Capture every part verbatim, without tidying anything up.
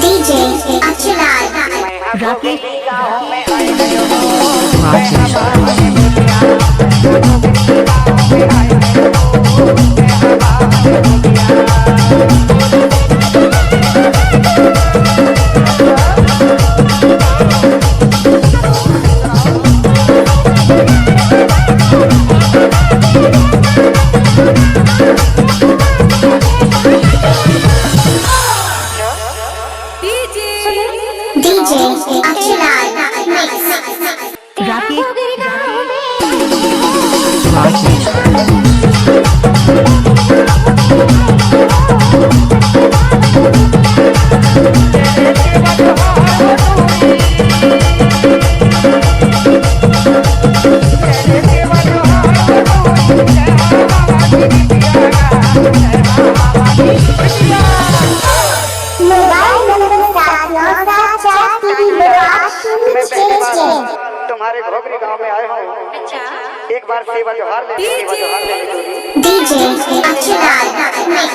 DJ Akshlal. Rakesh. DJ Akshlal mix। Rakesh. Mobile number सात नौ सात चार तीन दो आठ शून्य छह छह। तुम्हारे घोघरी गांव में आए हूँ। अच्छा। एक बार सेवा जोहार ले, सेवा जोहार ले। DJ Akshlal mix।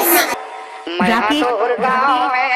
मैं राकेश। हाथोर गांव में